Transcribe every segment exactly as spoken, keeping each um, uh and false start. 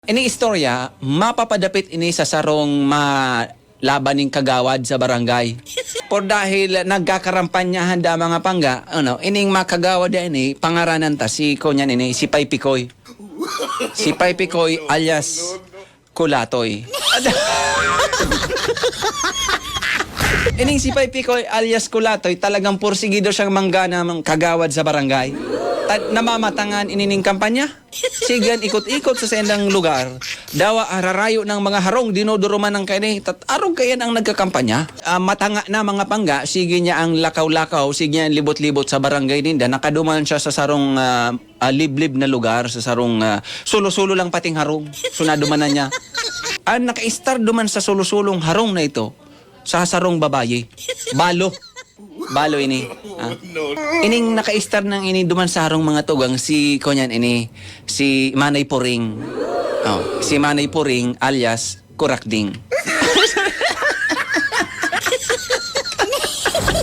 Ini istorya, mapapadapit ini sa sarong ma-, laban ning kagawad sa barangay. Por dahil nagkakampanyahan da mga pangga, ano, ining makagawad na ini, pangaranan ta si, kunyan ini, si Pay Pikoy. Si Pay Pikoy alias Kulatoy. Ining si Pay Pikoy alias Kulatoy, talagang porsigido siyang manggana mga kagawad sa barangay. Ta-, namamatangan ini ning kampanya. Sige an ikot-ikot sa saindang lugar, dawa ararayo ng mga harong, dinuduruman ng kaini, tat-, arog kaiyan ang nagkakampanya. Ah, matanga na mga pangga, sige niya ang lakaw-lakaw, sige niya ang libot-libot sa barangay ninda, nakaduman siya sa sarong, ah, ah, liblib na lugar, sa sarong, ah, sulo-sulo lang pating harong. So, nadumanan niya. Ang naka-star duman sa sulo-sulong harong na ito, sa sarong babayi. Balo. Balo ini. Ah. Ining naka-star nang ini duman sa harong mga tugang, si, kunyan ini, si Manay Puring. Oh, si Manay Puring alias Kurakding.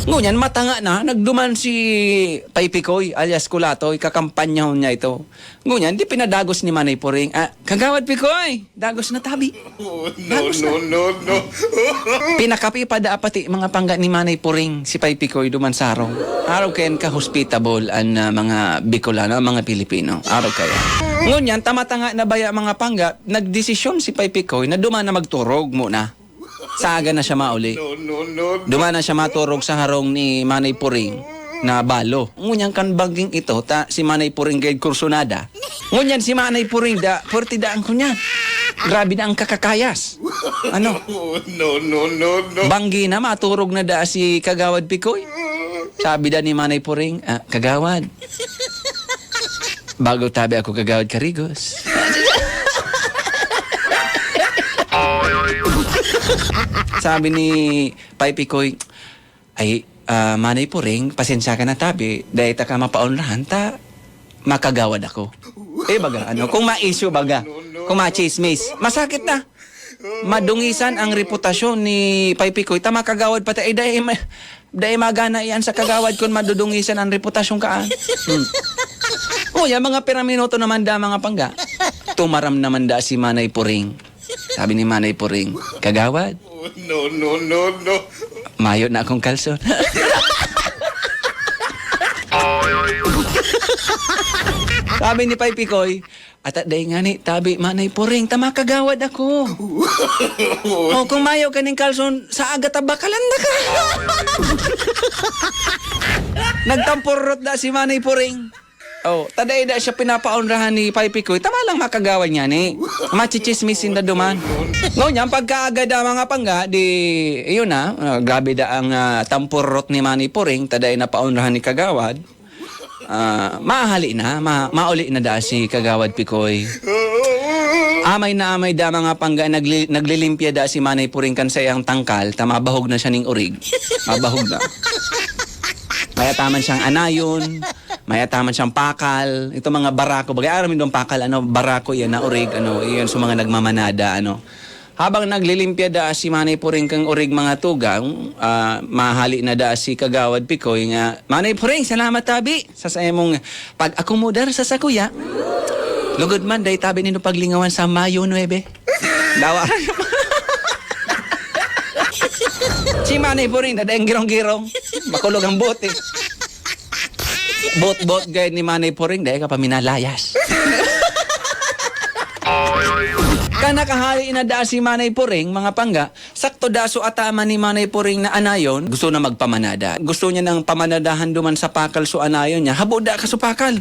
Ngunyan, matanga na, nagduman si Pay Pikoy alias Kulatoy, kakampanyahon niya ito. Ngunyan, di pinadagos ni Manay Puring, "Ah, Kagawad Pikoy, dagos na tabi." Oh, no, Dagos na. no, no, no. Pinakapi pa daa pati mga pangga ni Manay Puring, si Pay Pikoy duman sa harong. Arog kaiyan ka-hospitable an, ah, mga Bicolano, ang mga Pilipino. Arog kaiyan. Ngunyan, tamatanga na baya mga pangga, nagdesisyon si Pay Pikoy na duman na magturog muna. Sa aga na siya mauli. No, no, no, no. Duman na siya maturog sa harong ni Manay Puring na balo. Ngunyan kan bangging ito, ta si Manay Puring gayod kursunada. Ngunyan si Manay Puring da, puwerte da ang kunyan. Grabe na ang kakakayas. Ano? No, no, no, no. Banggi na, maturog na da si Kagawad Pikoy. Sabi da ni Manay Puring, "Ah, Kagawad, bago tabi ako, Kagawad Karigos." Sabi ni Pay Pikoy, "Ay, ah, Manay Puring, pasensya ka na tabi, dai taka mapaonrahan ta makagawad ako." Eh, baga, ano, kung ma-issue, baga, kung machismis, masakit na. Madungisan ang reputasyon ni Pay Pikoy, ta makagawad pati, ay, dai ma-, dai magana iyan sa kagawad kun madudungisan ang reputasyon kaan. Hmm. Uy, ang mga pira minuto naman da, mga pangga. Tumaram naman da si Manay Puring. Sabi ni Manay Puring, "Kagawad, No, no, no, no. mayo na akong kalson." Sabi ni Pay Pikoy, "Ata dai ngani tabi, Manay Puring, ta makagawad ako." "O, kung mayo ka ning kalson, sa aga ta bakalan na ka." Nagtampurot da si Manay Puring. Oh, ta dai da siya pinapaonrahan ni Pay Pikoy, tama lang makagawad ngani. Machichismis sinda duman. Ngunyan, pagkaaga da mga pangga, di, iyon na, ah, grabe da ang, ah, tampurot ni Manay Puring, ta dai napaonrahan ni kagawad. Ah, mahali na, ma-, mauli na da si Kagawad Pikoy. Amay na amay da mga pangga, nagli-, naglilimpya da si Manay Puring kan saiyang tangkal, ta mabahog na siya ning urig. Mabahog na. May ataman siyang anayon, may ataman siyang pakal. Ito mga barako, bagay aram yung pakal, ano, barako yan na urig, ano, iyon sa mga nagmamanada, ano. Habang naglilimpya da si Manay Puring kang urig mga tugang, ah, mahali na da si Kagawad Pikoy nga, "Manay Puring, salamat tabi sa saimong pag-akomodar sa sakuya. Lugod man, dai tabi nindo paglingawan sa Mayo nuebe." Dawa. Si Manay Puring, dadaing girong-girong. Makulog ang bote. Bot-bot gayod ni Manay Puring, dai ka pa minalayas. Kan nakahali na da si Manay Puring, mga pangga, sakto da so ataman ni Manay Puring na anayon, gusto na magpamanada. Gusto niya nang pamanadahan duman sa pakal so anayon niya. "Habo da ka so pakal."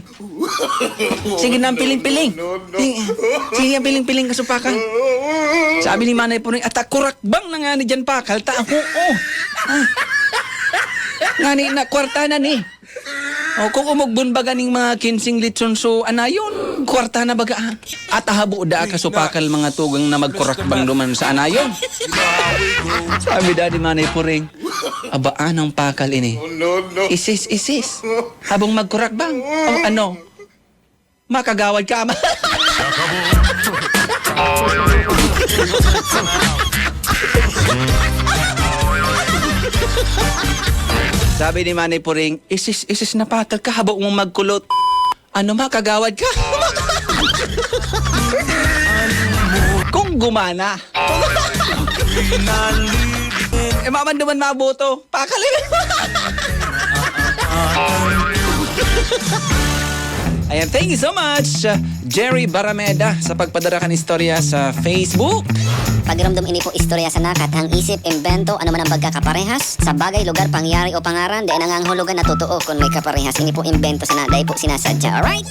"Sige na, ang piling-piling. Sige, sige, ang piling-piling ka so pakal." Sabi ni Manay Puring, "Ata kurakbang na ngani diyan pakal, ta ako, oh. Ah. Ngani na, kwarta na ni." O, kung umugbon baga ning mga kinseng litson so anayon, kwarta na baga, ah. At ahabo da ka so pakal mga tugang na magkurakbang duman sa anayon. Sabi da ni Manay Puring, "Aba, anong pakal ini? Isis, isis. Habong magkurakbang. O, ano? Makagawad ka, ama." Sabi ni Manay Puring, "Isis, isis na pakal ka, habo mong magkulot. Ano, makagawad ka?" gumana. Eh, maman duman maboto. Pakali. Ayan, thank you so much, Jerry Barameda, sa pagpadara kan istorya sa Facebook. Pagiromdom, ini po istorya sana, kathang isip, imbento, ano man ang pagkakaparehas sa bagay, lugar, pangyayari o pangaran, dai nangangahulugan na totoo kun may kaparehas. Ini po imbento sana, dai po sinasadya. Alright?